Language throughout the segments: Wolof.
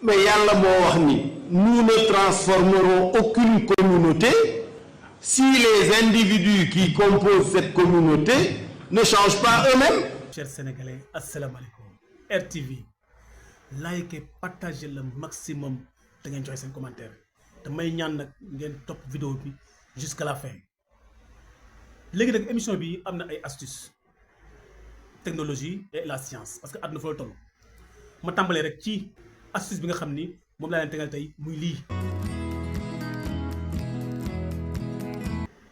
mais yàlla moo wax ni nous ne transformerons aucune communauté si les individus qui composent cette communauté ne changent pas eux-mêmes. Chers Sénégalais, assalamu alaikum. RTV, likez, partagez le maximum de ngeen joxe seen commentaire te may ñaan nag ngeen topp vidéo bi jusqu'à la fin. léegi nag émission bi am na ay astuces technologie et la science parce que àdduna fa la toll ma tàmbalee rek ci astuce bi nga xam ni moom laa leen tegal tey muy lii.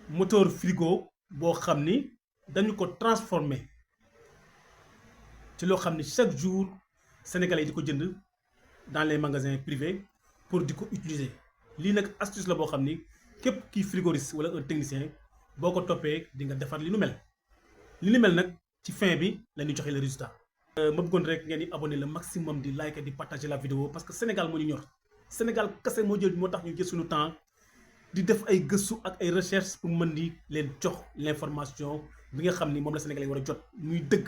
moteur frigo boo xam ni dañu ko transformé ci loo xam ni chaque jour sénégalais yi di ko jënd dans les magasins privés pour di ko utiliser lii nag astuce la boo xam ni képp kii frigoriste wala un technicien boo ko toppee di nga defar li nu mel nag ci fin bi la ñuy joxe le résultat. ma bëggoon rek ngeen di abonné le maximum di liker di partager la vidéo parce que Sénégal moo ñu ñor Sénégal kese moo tax ñu jël suñu temps di def ay gëstu ak ay recherche pour mën di leen jox l'information bi nga xam ni moom la Sénégalais war a jot muy dëgg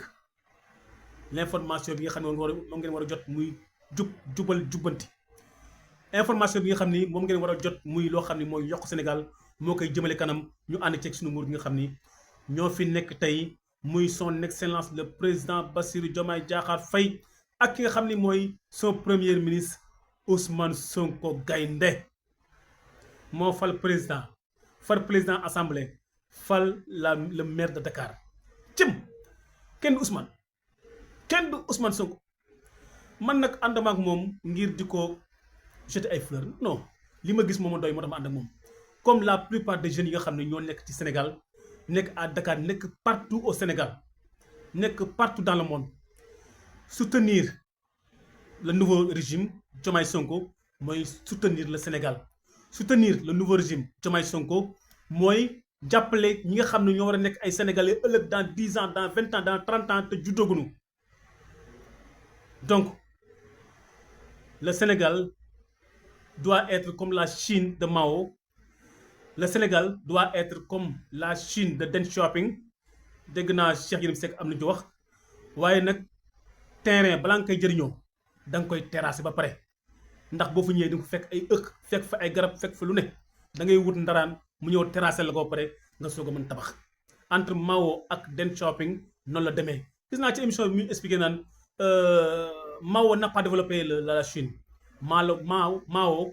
l'information bi nga xam ne moom ngeen war a jot muy jubal jubbanti information bi nga xam ni moom ngeen war a jot muy loo xam ni mooy yokk Sénégal moo koy jëmale kanam ñu ànd ceeg suñu nguur gi nga xam ni ñoo fi nekk tey muy son excellence le président Bassirou Diomaye Diakhar Faye ak ki nga xam ni mooy son premier ministre Ousmane Sonko Gaynde moo fal président assemblée fal le maire de Dakar cim kenn du Ousmane Sonko man nag àndama ak moom ngir di ko jeter ay fleurs non li ma gis moom a doy moo tax ma ànd ak moom comme la plupart des jeunes yi nga xam ne ñoo nekk ci Sénégal nekk à Dakar nekk partout au Sénégal nekk partout dans le monde soutenir le nouveau régime Diomaye Sonko mooy soutenir le Sénégal soutenir le nouveau régime Diomaye Sonko mooy jàppale ñi nga xam ne ñoo war a nekk ay Sénégalais ëllëg dans 10 ans dans 20 ans dans 30 ans te juddooguñu donc le Sénégal doit être comme la Chine de Mao. Le Sénégal doit être comme la Chine de Deng Xiaoping dégg naa Cheikh Yérim Seck am na ci wax waaye nag terrain balaa nga koy jëriñoo da nga koy terrasser ba pare ndax boo fa ñëwee di nga fekk ay fekk fa ay garab fekk fa lu ne da ngay wut ndaraan mu ñëw terrasser la ko ba pare nga soog a mën tabax entre Mao ak Deng Xiaoping noonu la demee. gis naa ci émission bi muy expliqué naan Mao n'a pas développé la Chine Mao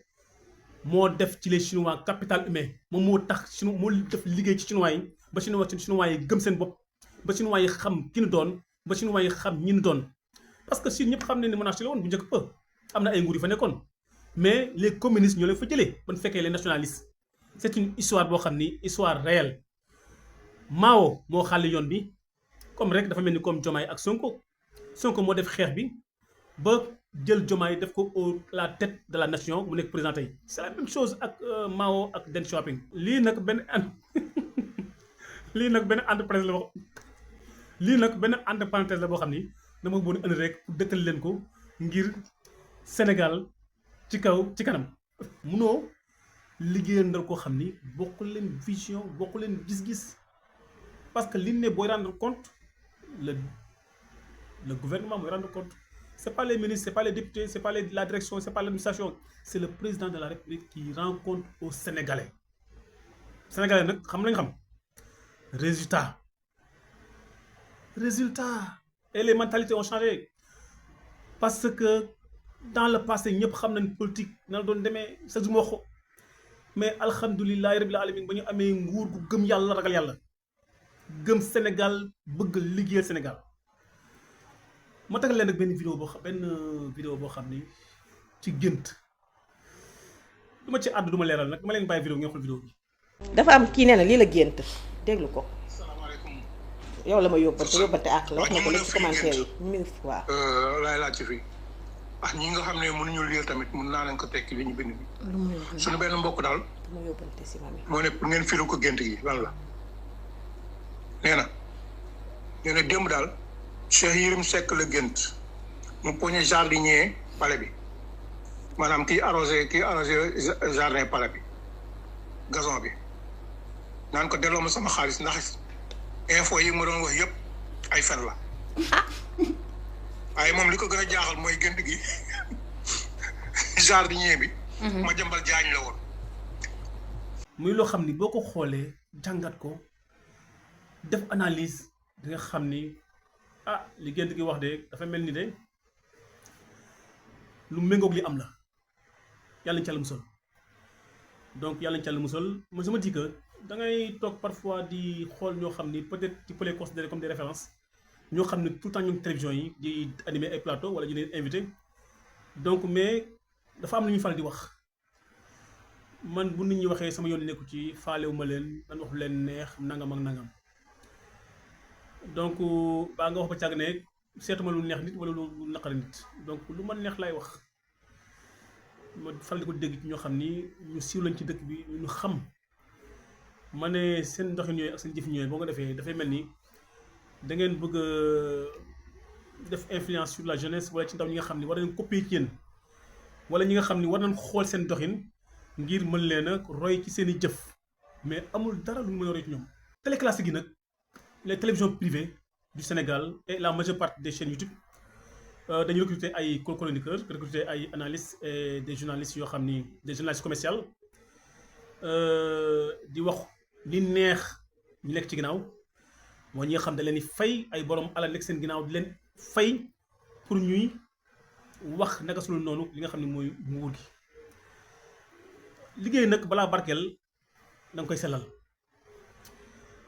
moo def ci les chinois capital humain moom moo tax chinois moo def liggéey ci chinois yi ba chinois yi gëm seen bopp ba chinois yi xam ki nu doon ba chinois yi xam ñi nu doon parce que Chine ñëpp xam ne ni monarchie la woon bu njëkk ba am na ay nguur yu fa nekkoon mais les communistes ñoo leen fa jëlee ba fekkee les nationalistes c'est une histoire boo xam ni histoire réelle Mao moo xàll yoon bi comme rek dafa mel ni comme Diomaye ak Sonko moo def xeex bi ba jël Diomaye def ko la tête de la nation mu nekk président tey c'est la même chose ak Mao ak Deng Xiaoping lii nag benn entreprise la boo xam ni dama bëggoon indi rek pour dëkkal leen ko ngir Sénégal ci kanam munoo liggéeyandal koo xam ni bokk leen vision bokk leen gis-gis parce que li ne booy rendre compte le gouvernement mooy rendre compte. C'est pas les ministres, c'est pas les députés, c'est pas la direction, c'est pas l'administration. C'est le président de la République qui rend compte aux Sénégalais. Sénégalais nag xam lañ xam résultat. Et les mentalités ont changé. Parce que dans le passé ñëpp xam nañ politique na la doon demee sa du ma wax mais alhamdulillahi rabbil alamin ba ñu amee nguur gu gëm yàlla ragal yàlla gëm Sénégal bëgg liggéeyal Sénégal. ma tegal leen nag benn vidéo boo xam ni ci gént du ma ci àddu du ma leeral nag dama leen bàyyi vidéo ngeen xool vidéo bi. dafa am kii nee na lii la gént déglu ko. salaamaaleykum. yow la ma yóbbante àq la wax na ko léegi ci commentaire yi. ministre waaw. laay laaj ci fii ñi nga xam ne mënuñu lire tamit mën naa leen ko tekki li ñu bind bi. suñu benn mbokk daal. ma yóbbante si mami. moo ne pour ngeen firu ko gént gi lan la. nee na démb daal. Cheikh Yérim Seck la gént mu poñe jardinier palais bi maanaam kii arrosé jardin palais bi gazon bi naan ko delloo ma sama xaalis ndax info yi ma doon wax yëpp ay fen la waaye moom li ko gën a jaaxal mooy gént gi jardinier bi. Madiambal Diagne la woon. muy loo xam ni boo ko xoolee jàngat ko def analyse di nga xam ni li gént gi wax de dafa mel ni de lu méngoog li am la yàlla nañu ci Yàlla musal donc yàlla nañu ci Yàlla musal man je me dis que da ngay toog parfois di xool ñoo xam ni peut-être tu peux les considérer comme des références ñoo xam ne tout le temps ñu ngi télévision yi di animer ay plateau wala ñu leen invité donc mais dafa am lu ñuy faral di wax man bu nit ñi waxee sama yoon nekku ci faalewuma leen dan wax leen neex nangam ak nangam donc baa nga wax ba càgg ne seetuma lu neex nit wala lu naqari nit donc lu ma neex lay wax ma faral di ko dégg ci ñoo xam ni ñu siiw lañ ci dëkk bi ñu xam ma ne seen ndoxin yooyu ak seen jëfin yooyu boo ko defee dafay mel ni da ngeen bëgg a def influence sur la jeunesse wala ci ndaw ñi nga xam ni war nañ copier ci yéen wala ñi nga xam ni war nañ xool seen doxin ngir mën leen a roy ci seen i jëf mais amul dara lu ñu mën a roy ci ñoom. télé classique yi nag les télévisions privées du Sénégal et la majeure partie des chaînes YouTube dañu recruter ay chroniqueurs recruter ay analystes et des journalistes yoo xam ni des journalistes commerciaux di wax li neex ñu nekk ci ginnaaw mooy ñi nga xam da leen di fay ay borom alal nekk seen ginnaaw di leen fay pour ñuy wax naka su dul noonu li nga xam ne mooy nguur gi. liggéey nag balaa barkeel da nga koy sellal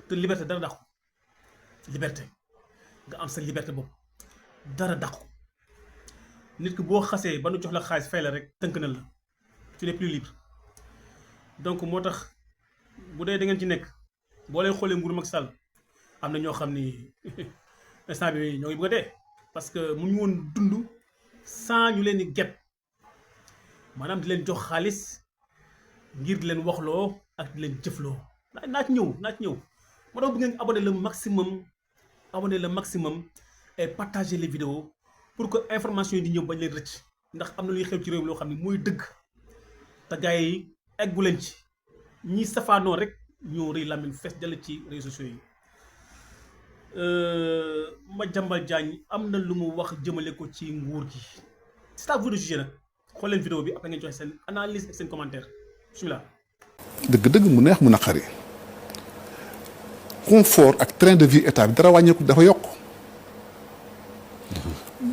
te liberté dara dàqu liberté nga am sa liberté boobu dara dàqu nit ki boo xasee ba nu jox la xaalis fay la rek tënk na la tu n'es plus libre donc moo tax bu dee da ngeen ci nekk boo leen xoolee nguuru Macky Sall am na ñoo xam ni instant bi ñoo ngi bëgg a dee parce que mu ñu woon dund sans ñu leen di get maanaam di leen jox xaalis ngir di leen waxloo ak di leen jëfloo naa ci ñëw moo tax bu ngeen abonné le maximum et partager les vidéos pour que information yi di ñëw bañ leen rëcc ndax am na luy xew ci réew loo xam ne mooy dëgg te gars yi eggu leen ci ñi safaanoo rek ñoo rëy làmmiñ fees dell ci réseaux sociaux yi. Madiambal Diagne am na lu mu wax jëmale ko ci nguur gi c'est à vous de juger nag xool leen vidéo bi après ngeen joxe seen analyse ak seen commentaire bismillah. dëgg-dëgg mu neex mu naqari confort ak train de vie état bi dara wàññeeku dafa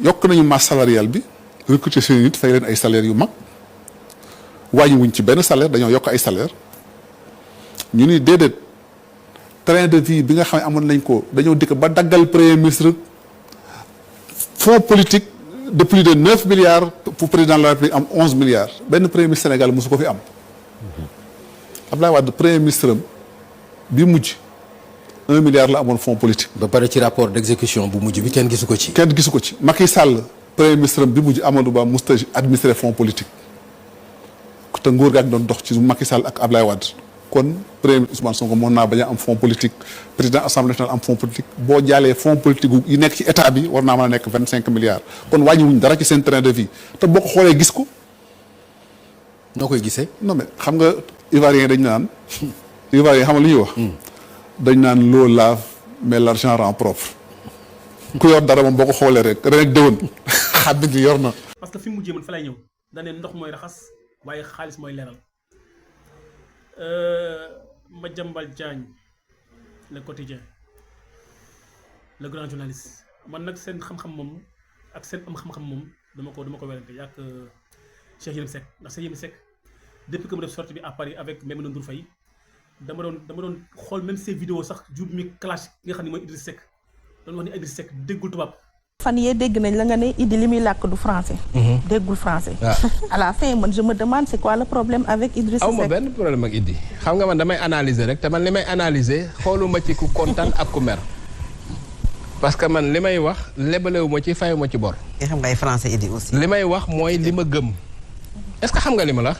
yokk nañu masse salariale bi recruter seen nit fay leen ay salaires yu mag wàññi wuñ ci benn salaire dañoo yokk ay salaire ñu ni déedéet train de vie bi nga xam ne amoon nañ ko dañoo dikk ba daggal premier ministre fonds politique de plus de 9 milliards pour président de la République am 11 milliards benn premier ministre Sénégal mosu ko fi am Abdoulaye Wade premier ministre am bi mujj 1 milliard la amoon fonds politique. ba pare ci rapport d'exécution bu mujj bi kenn gisu ko ci. Macky Sall premier ministre am bi mujj Amadou Ba musta administrer fonds politique te nguur gaak doon dox ci Macky Sall ak Abdoulaye Wade kon premier ministre Ousmane Sonko mën naa bañ a am fonds politique président assemblée nationale am fonds politique boo jaalee fonds politique yi nekk ci état bi war naa mën a nekk 25 milliards kon wàññiwuñ dara ci seen train de vie te boo ko xoolee gis ko. noo koy gisee. non mais xam nga Ivoiriens dañ naan Ivoiriens xam nga lu ñuy wax. dañ naan l'eau lave mais l'argent rend propre ku yor dara moom boo ko xoolee rek déwén xam ni yor na. parce que fi mu mujjee man fa lay ñëw da ne ndox mooy raxas waaye xaalis mooy leeral Madiambal Diagne le quotidien le grand journaliste man nag seen xam-xam moom ak seen am xam-xam moom dama ko werante yàq Cheikh Yérim Seck ndax Cheikh Yérim Seck depuis que mu def sortie bi à Paris avec Maïmouna Ndour Faye dama doon xool même ces vidéos sax jur mi clash ki nga xam ne mooy Idriss Seck doon wax ni Idriss Seck déggul tubaab. fan yee dégg nañ la nga ne Idi li muy làkk du français. déggul français. à la fin man je me demande c'est quoi le problème avec Idriss Seck. aw ma benn problème ak Idi xam nga man damay analyser rek te man li may analyser xooluma ci ku kontaan ak ku mer parce que man li may wax lebalewu ma ci fayu ma ci bor. xam nga ay français Idi aussi. li may wax mooy li ma gëm est-ce que xam nga li ma la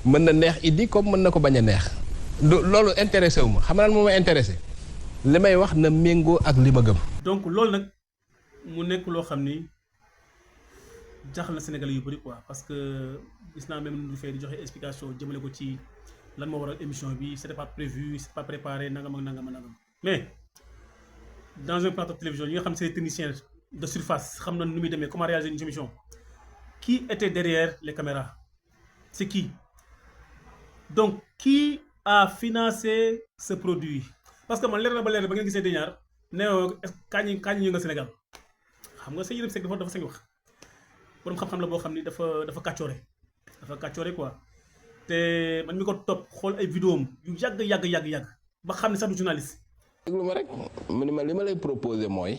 mën na neex Idi comme mën na ko bañ a neex. loolu intéressé wu ma xam naa moo ma intéressé li may wax na méngoo ak li ma gëm. donc loolu nag mu nekk loo xam ni jaaxal na Sénégalais yu bëri quoi parce que gis naa même du fay di joxe explication jëmale ko ci lan moo waral émission bi c'était pas prévu c'est pas préparé nangam ak nangam ak nangam mais dans un plateau de télévision ñi nga xam ne c'est des techniciens de surface xam na nu muy demee comment réaliser une émission qui était derrière les caméras c'est qui? Donc qui a financé ce produit? Parce que man leer na ba leer ba ngeen gisee Deñaar nee kañ ñu nga Sénégal xam nga Cheikh Yérim Seck dafa sañ wax borom xam-xam la boo xam ni dafa kàccoore quoi te man mi ko topp xool ay vidéo am yu yàgg ba xam ne sax du journaliste. déglu ma rek mu ne ma li ma lay proposer mooy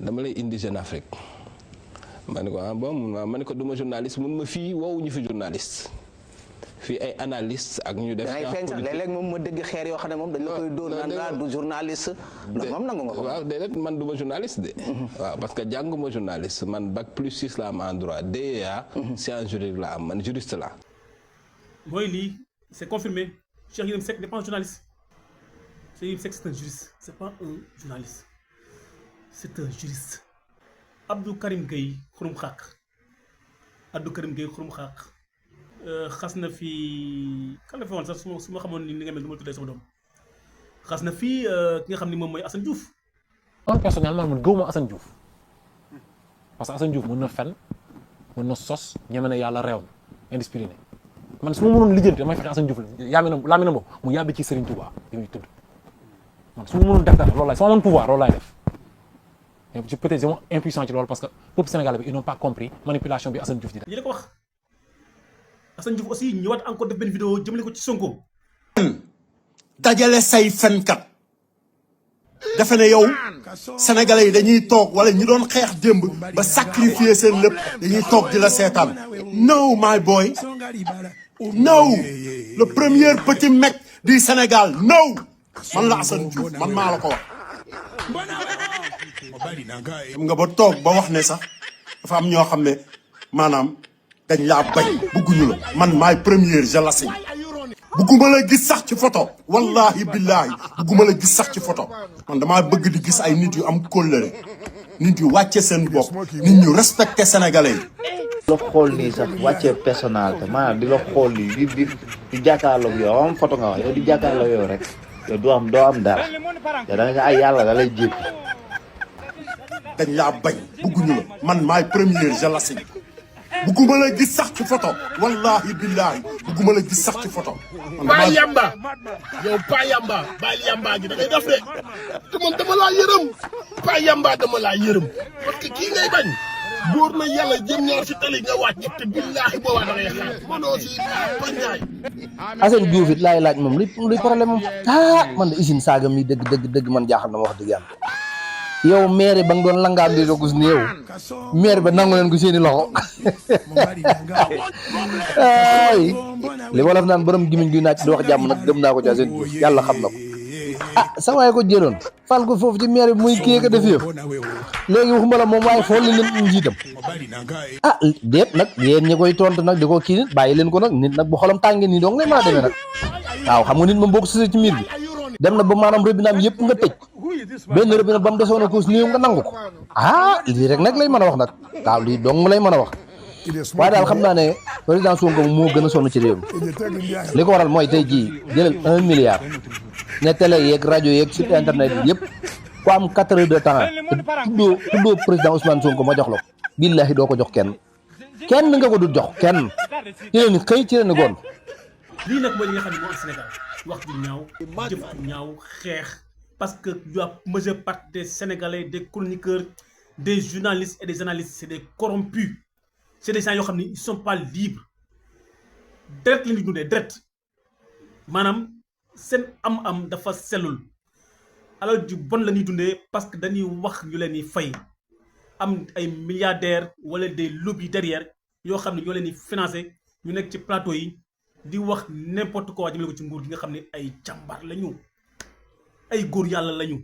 dama lay indi Jeune Afrique ma ne ko ah bon ma ne ko duma journaliste mun ma fii woowuñu fi journaliste fii ay analyste ak ñu def. léeg-léeg moom ma dégg xeer yoo xam ne moom dañ la koy dóor naan laa du journaliste. loolu moom nangu nga ko. waaw déedéet man du ma journaliste de. waaw parce que jànguma journaliste man bac+6 la am en droit DEA. sciences juridiques la am man juriste la. mooy lii c'est confirmé Cheikh Yérim Seck n'est pas un journaliste Cheikh Yérim Seck c'est un juriste c'est pas un journaliste c'est un juriste. Abdou Karim Gueye xurum xaq xas na fi kan la fi woon sax su ma xamoon ni nga mel du ma tuddee sama doom xas na fi ki nga xam ni moom mooy Assane Diouf. man personnellement man gëwuma Assane Diouf parce que Assane Diouf mën na fen mën na sos ñeme na yàlla réew na indiscipliné man su ma mënoon lijjanti damay fexe Assane Diouf laa mi na bo mu yàbbi ci Serigne Touba bi muy tudd man su ma mënoon def dara loolu laay su ma mënoon pouvoir loolu laay def mais peut-être c'est impuissant ci loolu parce que peuple sénégalais bi ils n'ont pas compris manipulation bi Assane Diouf di def. li la ko wax Assane Diouf aussi ñëwaat encore def benn vidéo jëmale ko ci Sonko. dajale say fenkat dafa ne yow sénégalais yi dañuy toog wala ñi doon xeex démb ba sacrifier seen lépp dañuy toog di la seetaan. No my boy no le premier petit mec du Sénégal no man la Assane Diouf man maa la ko wax. xam nga ba toog ba wax ne sax dafa am ñoo xam ne maanaam dañ laa bañ bugguñu la man maay première je l'assume bugguma la gis sax ci photo wallahi billahi bugguma la gis sax ci photo man damaa bëgg di gis ay nit yu am kóllëre nit yu wàcce seen bopp nit ñu respecté sénégalais yi. di la xool nii sax wàccee personnalité maanaam di la xool nii di jàkkaarloog yow am photo nga wax yow di jàkkaarloog yow rek yow doo am dara yow da nga ay yàlla da lay jéppi. dañ laa bañ bugguñu la man maay première je l'assume bugguma la gis sax ci photo wallahi billahi bugguma la gis sax ci photo. Pa Yamba yow Pa Yamba bàyyi Yamba gi da ngay def de te man dama laa yërëm Pa Yamba dama laa yërëm parce que kii ngay bañ góor na yàlla jëm ñaar si tali nga wàcc te billahi boobaa da ngay xaar mënoo si bañaay. Assane Diouf it laay laaj moom luy problème moom man de usine saaga mi dëgg man jaaxal na ma wax dëgg yàlla. yow maire ba nga doon langaam di dogus ni yow maire ba nangu leen ko seeni loxo ay li wolof naan borom gimiñ gi naaj di wax jàmm nag gëm naa ko ci Assane Diouf yàlla xam na ko sa waay ko jëloon fal ko foofu ci maire bi muy kii ko def yëf léegi waxuma la moom waaye fool li leen njiitam déet nag yéen ñi koy tontu nag di ko kii nit bàyyi leen ko nag nit nag bu xolam tàngee nii dong ngay mën a demee nag waaw xam nga nit moom boo ko sësee ci miir bi dem na ba maanaam robinaam yëpp nga tëj benn robinet ba mu desoon a kuus néew nga nangu ko lii rek nag lay mën a wax nag waaw lii dong lay mën a wax waaye daal xam naa ne président Sonko moo gën a sonn ci réew mi li ko waral mooy tey jii jëlal 1 milliard ne télé yeeg rajo yeeg site internet yi yëpp ku am 4 heures de temps tuddoo président Ousmane Sonko ma jox la ko billaahi doo ko jox kenn nga ko du jox kenn ci leen xëy ci leen goon lii nag mooy li nga xam ne moo am Sénégal wax ju ñaaw jëf ju ñaaw xeex parce que la majeure partie des Sénégalais des chroniqueurs des journalistes et des analystes c'est des corrompus c'est des gens yoo xam ne ils sont pas libres direct la ñuy dundee direct maanaam seen am dafa sellul alal ju bon la ñuy dundee parce que dañuy wax ñu leen di fay am ay milliardaires wala des lobbies derrière yoo xam ne ñoo leen di financer ñu nekk ci plateau yi di wax n'importe quoi jëmale ko ci nguur gi nga xam ne ay jàmbaar lañu ay góor yàlla lañu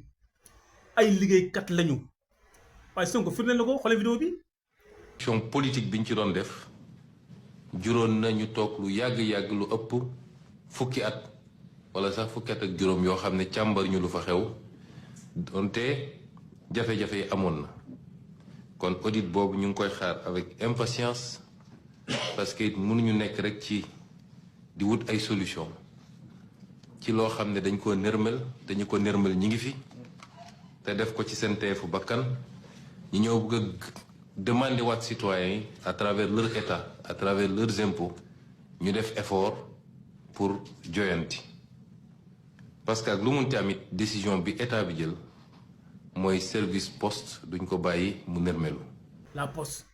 ay liggéeykat lañu waaye Sonko firndeel na ko xoolee vidéo bi. action politique bi ñu ci doon def juróon na ñu toog lu yàgg lu ëpp fukki at wala sax fukki at ak juróom yoo xam ne càmbar ñu lu fa xew donte jafe-jafe yi amoon na kon audit boobu ñu ngi koy xaar avec impatience parce que mënuñu nekk rek ci di wut ay solution ci loo xam ne dañ ko nërmel dañu ko nërmel ñi ngi fi te def ko ci seen teefu bakkan ñi ñëw bëgg a demander waat citoyens yi à travers leur état à travers leurs impôts ñu def effort pour joyanti parce que ak lu munti amit décision bi état bi jël mooy service poste duñ ko bàyyi mu nërmelu. la poste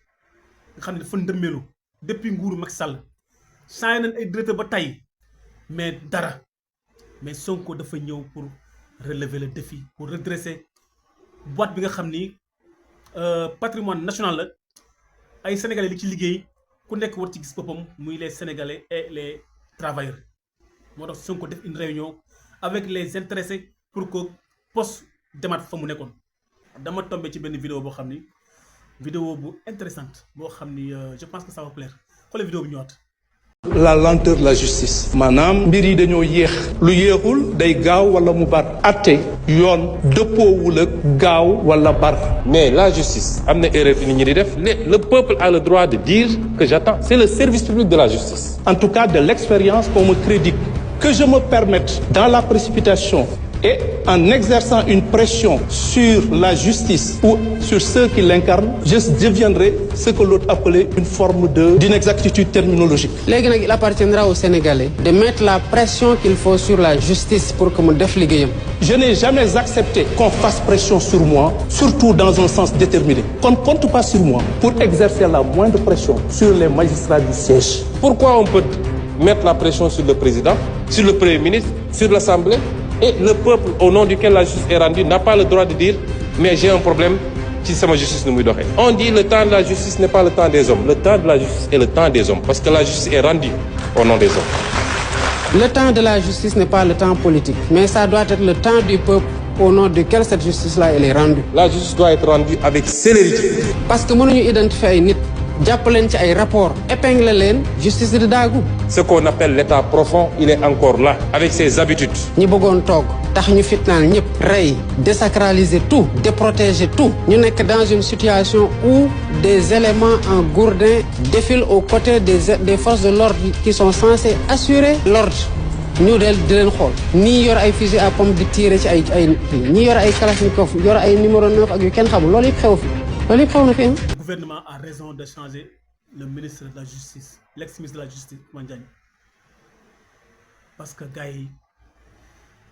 nga xam ne dafa ndërmelu depuis nguuru Macky Sall changé nañ ay directeur ba tey mais dara mais Sonko dafa ñëw pour relever le défi pour redresser boîte bi nga xam ni patrimoine national la ay sénégalais li ci liggéey ku nekk war ci gis boppam muy les sénégalais et les travailleurs moo tax Sonko def une réunion avec les intéressés pour que poste demaat fa mu nekkoon. dama tombé ci benn vidéo boo xam ni vidéo bu intéressante boo xam ni je pense que ça va plaire xoolal vidéo bi ñëwaat. la lenteur de la justice maanaam mbir yi dañoo yéex lu yéexul day gaaw wala mu bar atte yoon dëppoowul ak gaaw wala bar mais la justice am na erreur bi nit ñi di def le peuple a le droit de dire que j'attends c'est le service public de la justice. En tout cas de l'expérience qu'on me crédite que je me permette dans la précipitation et en exerçant une pression sur la justice ou sur ceux qui l'incarnent, je deviendrai ce que l'autre appelait une forme d'inexactitude terminologique. Léegi nag il appartiendra aux Sénégalais de mettre la pression qu'il faut sur la justice pour que mu def liggéeyam. Je n'ai jamais accepté qu'on fasse pression sur moi, surtout dans un sens déterminé. Qu'on ne compte pas sur moi pour exercer la moindre pression sur les magistrats du siège. Pourquoi on peut mettre la pression sur le président, sur le premier ministre, sur l'Assemblée? Et le peuple au nom duquel la justice est rendue n'a pas le droit de dire mais j'ai un problème ci sama justice nu muy doxee. On dit le temps de la justice n'est pas le temps des hommes. Le temps de la justice est le temps des hommes parce que la justice est rendue au nom des hommes. Le temps de la justice n'est pas le temps politique, mais ça doit être le temps du peuple au nom duquel cette justice-là elle est rendue. La justice doit être rendue avec célérité. Parce que mënuñu identifier ay nit jàpp leen ci ay rapport épingle leen justice di daagu. Ce qu'on appelle l'état profond il est encore là avec ses habitudes. ñi bëggoon toog tax ñu fitnaal ñëpp rey désacraliser tout déprotéger tout ñu nekk dans une situation où des éléments en gourdin défilent aux côtés des forces de l'ordre qui sont censées assurer l'ordre ñu del di leen xool ñii yor ay fusil à pompe di tirer ci ay ñii yor ay kalachnikov yor ay numéro 9 ak yu kenn xamul loolu yëpp xew fi loolu yëpp xew na fi. Le gouvernement a raison de changer le ministre de la justice l'ex-ministre de la justice Ousmane Diagne parce que gars yi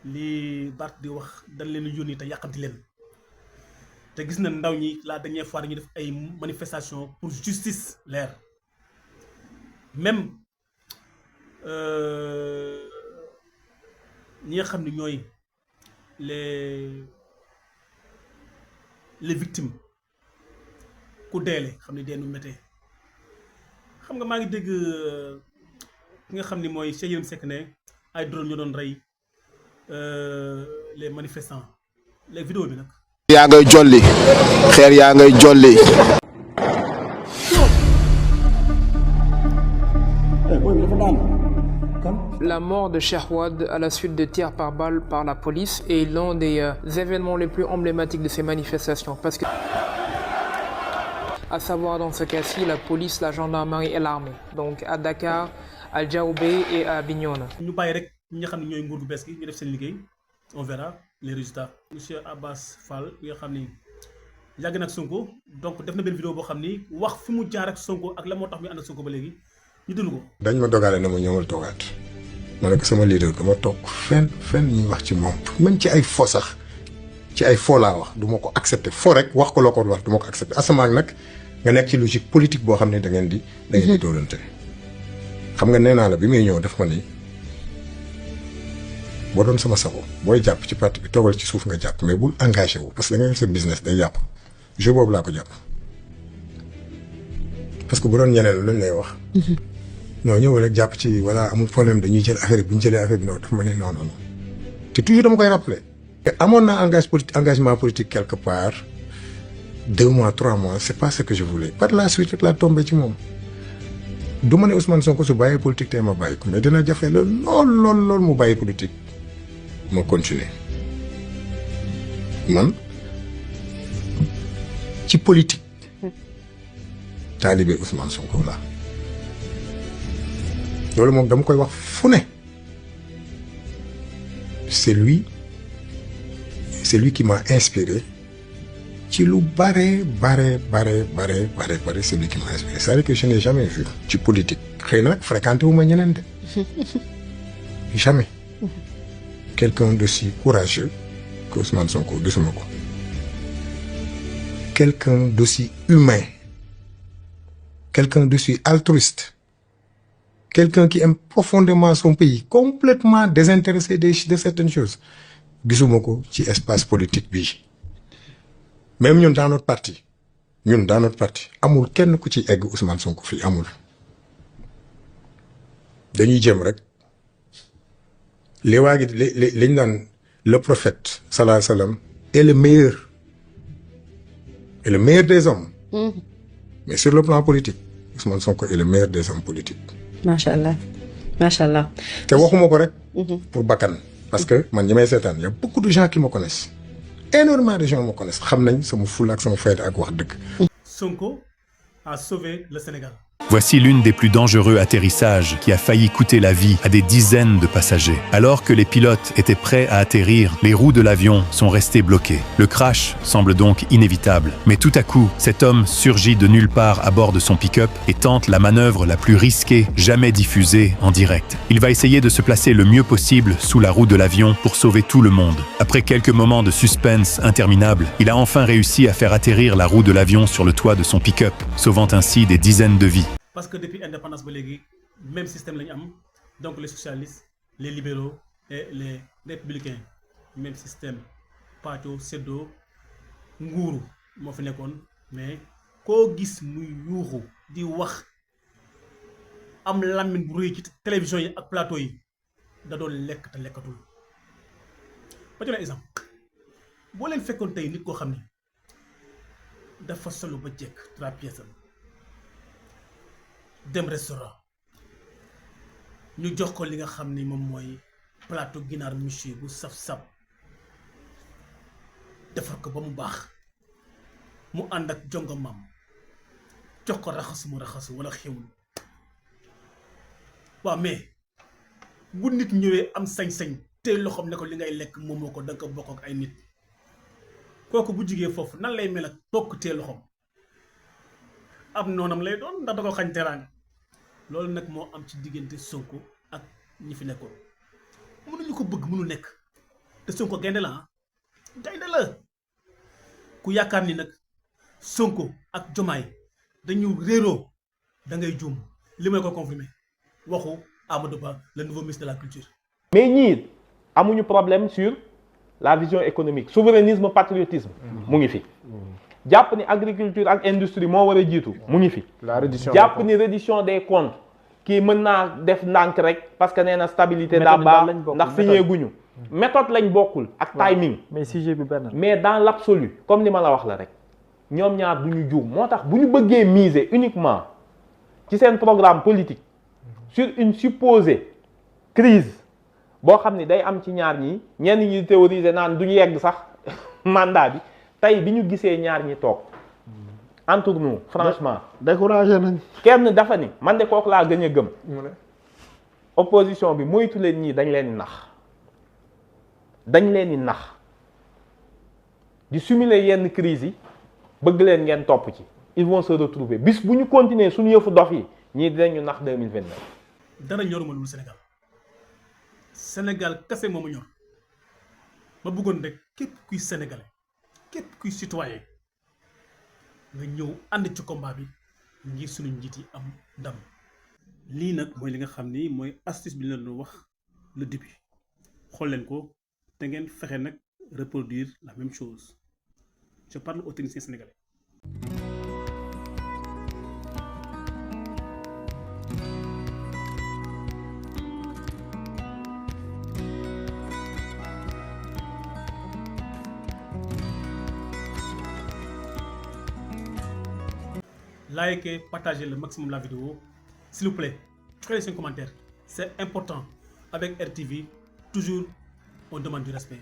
li Bart di wax dañ leen yónni te yàqamti leen te gis na ndaw ñi la dernière fois dañuy def ay manifestations pour justice leer même ñi nga xam ne ñooy les victimes ku deele xam ne dee nu méttee xam nga maa ngi dégg ki nga xam ni mooy Cheikh Yérim Seck ne ay drone ñoo doon rey les manifestants les vidéos bi nag. yaa ngay jolli xeer yaa ngay jolli. La mort de Cheikh Wade à la suite de tirs par balle par la police est l'un des événements les plus emblématiques de ces manifestations parce que à savoir dans ce cas-ci la police, la gendarmerie et l'armée donc à Dakar, à Diaoubé et à Bignona. ñu bàyyi rek ñi nga xam ne ñooy nguur gu bees gi ñu def seen liggéey on verra les résultats. Monsieur Abbas Fall bi nga xam ni yàgg na ak Sonko donc def na benn vidéo boo xam ni wax fi mu jaar ak Sonko ak la moo tax muy ànd ak Sonko ba léegi ñu dund ko. dañ ma dogaale na ma ñëwal toogaat ma ne ko sama leader ko ma toog fenn ñuy wax ci moom même ci ay fo sax ci ay fo laa wax du ma ko accepté fo rek wax ko loo ko wax du ma ko accepté asamaan nag nga nekk ci logique politique boo xam ne da ngeen di doolante xam nga nee naa la bi muy ñëw def ma ni boo doon sama sago booy jàpp ci parti bi toogal ci suuf nga jàpp mais bul engagé wu parce que da nga yor sa business day yàpp jeu boobu laa ko jàpp parce que bu doon ñeneen luñ lay wax. non ñëw rek jàpp ci voilà amul problème dañuy jël affaire bi bu ñu jëlee affaire bi non dafa ma ne non te toujours dama koy rappeler. te amoon naa engagement politique quelque part 2 mois 3 mois c'est pas ce que je voulais par la suite rek laa tombé ci moom du ma ne Ousmane Sonko su bàyyee politique tey ma bàyyi ko mais dina jafe lool mu bàyyi politique ma continuer man ci politique taalibe Ousmane Sonko la loolu moom dama koy wax fu ne c'est lui qui m'a inspiré ci lu bare c'est lui qui m'a inspiré c'est-à-dire que je n'ai jamais vu ci politique xëy na nag fréquenté wu ma ñeneen de jamais quelqu'un d'aussi courageux que Ousmane Sonko gisuma ko quelqu'un d'aussi humain quelqu'un d'aussi altruiste quelqu'un qui aime profondément son pays complètement désintéressé de certaines choses gisuma ko ci espace politique bi même ñun dans notre parti amul kenn ku ci egg Ousmane Sonko fii amul dañuy jëm rek li waa gi liñ naan le prophète sallallahu alayhi wa sallam est le meilleur des hommes mais sur le plan politique Ousmane Sonko est le meilleur des hommes politiques macha allah macha allah. te waxuma ko rek pour bakkan parce que man ñi may seetaan y a beaucoup de gens qui me connaissent énormément de gens me connaissent xam nañ sama fulla ak sama fayda ak wax dëgg. Sonko a sauvé le Sénégal. Voici l'une des plus dangereux atterrissages qui a failli coûter la vie à des dizaines de passagers. Alors que les pilotes étaient prêts à atterrir, les roues de l'avion sont restées bloquées. Le crash semble donc inévitable. Mais tout à coup, cet homme surgit de nulle part à bord de son pick-up et tente la manœuvre la plus risquée jamais diffusée en direct. Il va essayer de se placer le mieux possible sous la roue de l'avion pour sauver tout le monde. Après quelques moments de suspense interminable, il a enfin réussi à faire atterrir la roue de l'avion sur le toit de son pick-up, sauvant ainsi des dizaines de vies. Parce que depuis l'indépendance ba léegi même système la ñu am donc les socialistes les libéraux et les républicains même système pàccoo séddoo nguuru moo fi nekkoon mais koo gis muy yuuxu di wax am làmmiñ bu rëy ci télévision yi ak plateau yi da doon lekk te lekkatul ba jox exemple boo leen fekkoon tey nit koo xam ne dafa solo ba jekk 3 pièces dem restaurant ñu jox ko li nga xam ni moom mooy plateau ginaar monsieur bu saf-saf defar ko ba mu baax mu ànd ak jongomam jox ko raxasu mu raxasu wala xewul waaw mais bu nit ñëwee am sañ-sañ te loxoom ne ko li ngay lekk moomoo ko danga ko bokk ak ay nit kooku bu jugee foofu nan lay mel ak tokk te loxoom am noonam lay doon ndax da ko xañ teraanga loolu nag moo am ci diggante Sonko ak ñi fi nekkoon mënuñu ko bëgg mënu nekk te Sonko gaynde la gaynde la ku yaakaar ni nag Sonko ak Diomaye dañu réeroo da ngay juum li may ko confirmer waxu Amadou Ba le nouveau ministre de la culture. mais ñii amuñu problème sur la vision économique souverainisme patriotisme mu ngi fi. jàpp ni agriculture ak industrie moo war a jiitu mu ngi fi. la reddition jàpp ni reddition des comptes kii mën naa def ndànk rek parce que nee na stabilité daa baax ndax signé guñu méthode lañ bokkul ak timing. mais sujet bi benn mais dans l'absolu comme ni ma la wax la rek ñoom ñaar du ñu juum moo tax bu ñu bëggee miser uniquement ci seen programme politique sur une supposée crise boo xam ni day am ci ñaar ñi ñenn ñi théoriser naan duñu yegg sax mandat bi. tey bi ñu gisee ñaar ñi toog entre nous franchement découragé nañ kenn dafa ni man de kooku laa gën a gëm opposition bi moytu leen ñii dañ leen di nax di simuler yenn crise yi bëgg leen ngeen topp ci ils vont se retrouver bis bu ñu continuer suñu yëfu dof yi ñii dinañu nax 2029 dara ñoruma lu Sénégal kese moomu ñor ma bëggoon rek képp kuy sénégalais képp kuy citoyen nga ñëw ànd ci combat bi ngir suñu njiit yi am ndam lii nag mooy li nga xam ni mooy astuce bi ñu leen doon wax le début xool leen ko te ngeen fexe nag reproduire la même chose je parle aux techniciens sénégalais. Likez, partagez le maximum la vidéo. S'il vous plaît, laissez un commentaire. C'est important. Avec RTV, toujours, on demande du respect.